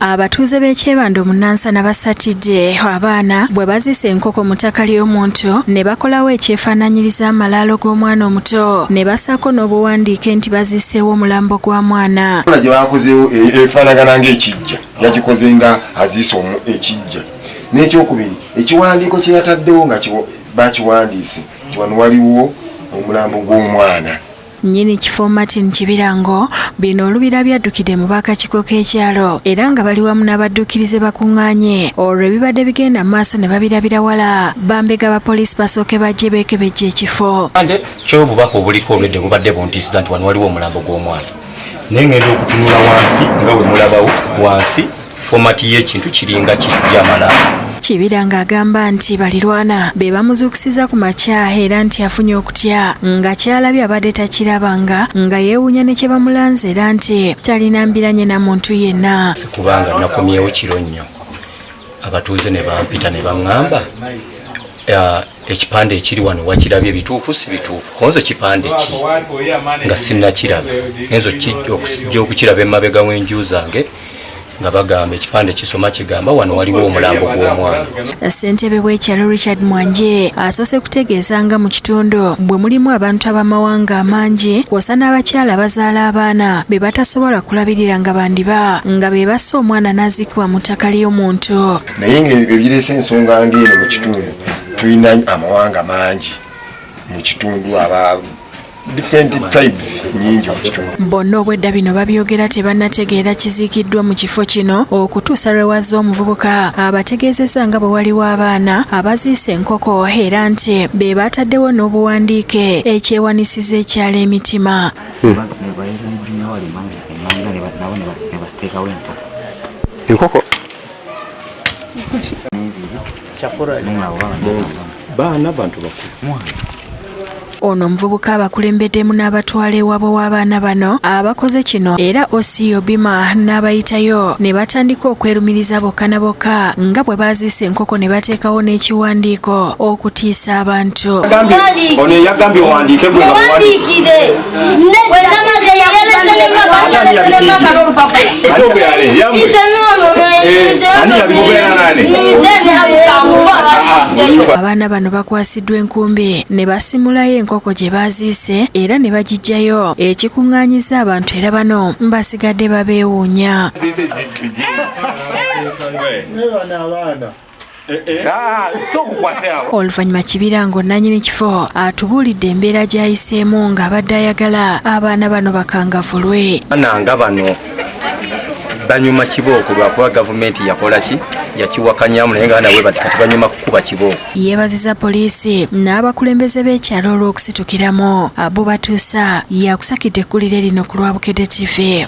Abatuuze b'e Kyebando mu Nansana basatidde abaana bwe baziise enkoko mu ttaka ly'omuntu ne bakolawo ekyefaanaanyiriza amalaalo g'omwana omuto ne bassaako n'obuwandiike nti baziiseewo omulambo gwa mwana. Gye bakozeewo efaanagana ng'ekijja, yagikoze nga aziise ekijja. N'ekyokubiri, ekiwandiiko kye yataddewo nga bakiwandiise nti wano waliwo omulambo gw'omwana. Nnyini kifo Martin Kibirango bino olubirabye addukidde mu b'akakiiko k'ekyalo era nga bali wamu n'abadduukirize bakuŋŋaanye olwo ebibadde bigenda mu maaso ne babirabira wala. Bambega ba poliisi basooke bajje beekebejje ekifo. Ky'obubaka obuliko olwedde bubadde buntiisiza nti wano waliwo omulambo gw'omwana, naye ngenda okutunula wansi nga bwe mulabawo wansi format y'ekintu kiringa kijja malaalo. Kibiranga agamba nti balirwana be bamuzuukusiza ku makya era nti afunye okutya nga kyalabye abadde takirabanga nga yeewuunya ne kye bamulanze era nti talina mbiranye na muntu yenna. Kubanga nakomyewo kiro nnyo, abatuuze ne bampita ne baŋŋamba ekipande ekiri wano wakirabye, bituufu si bituufu? Konze kipande ki nga sinnakiraba, ngenza okujja okukiraba emabega w'enju zange nga bagamba ekipande kisoma kigamba wano waliwo omulambo gw'omwana. Ssentebe w'ekyalo Richard Mwanje asoose kutegeeza nga mu kitundu bwe mulimu abantu ab'amawanga amangi kw'ossa n'abakyala abazaala abaana be batasobola kulabirira nga bandiba nga be bassa omwana n'aziikibwa mu ttaka ly'omuntu. Naye ng'ebireese ensonga ng'eno mu kitundu, tulina amawanga mangi mu kitundu, aba different tribes nyingi mu kitundu. Bonna obwedda bino babyogera tebannategeera kiziikiddwa mu kifo kino okutuusa lwe wazze omuvubuka abategeezezza nga bwe waliwo abaana abaziise enkoko era nti be baataddewo n'obuwandiike ekyewanisiza ekyalo emitima. Enkoko baana bantu bakulu. Ono omuvubuka abakulembeddemu n'abatwala ewaabwe w'abaana bano abakoze kino era OC Obima n'abayitayo ne batandika okwerumiriza bokka na bokka nga bwe baaziise enkoko ne bateekawo n'ekiwandiiko okutiisa abantu. Ono eyagambye owandiike gwe nga Muwandiikire. Bwe namaze yalese ne maka n'olupapula. Nze noono nze nze ne Abaana bano bakwasiddwa enkumbi ne basimulayo enkoko gye baaziise era ne bagiggyayo ekikuŋŋaanyiza abantu era bano basigadde babeewuunya. Oluvannyuma Kibirango nnannyini kifo atubuulidde embeera gy'ayiseemu ng'abadde ayagala abaana bano bakangavvulwe. Abaana nga bano banyuma kibooko lwakuba gavumenti yakola ki, yakiwakanyamu, naye nga nawe bati kati banyuma kukuba kibooko. Yeebaziza poliisi n'abakulembeze b'ekyalo olw'okusitukiramu. Abu Batuusa yakusakidde eggulire lino ku lwa Bukedde TV.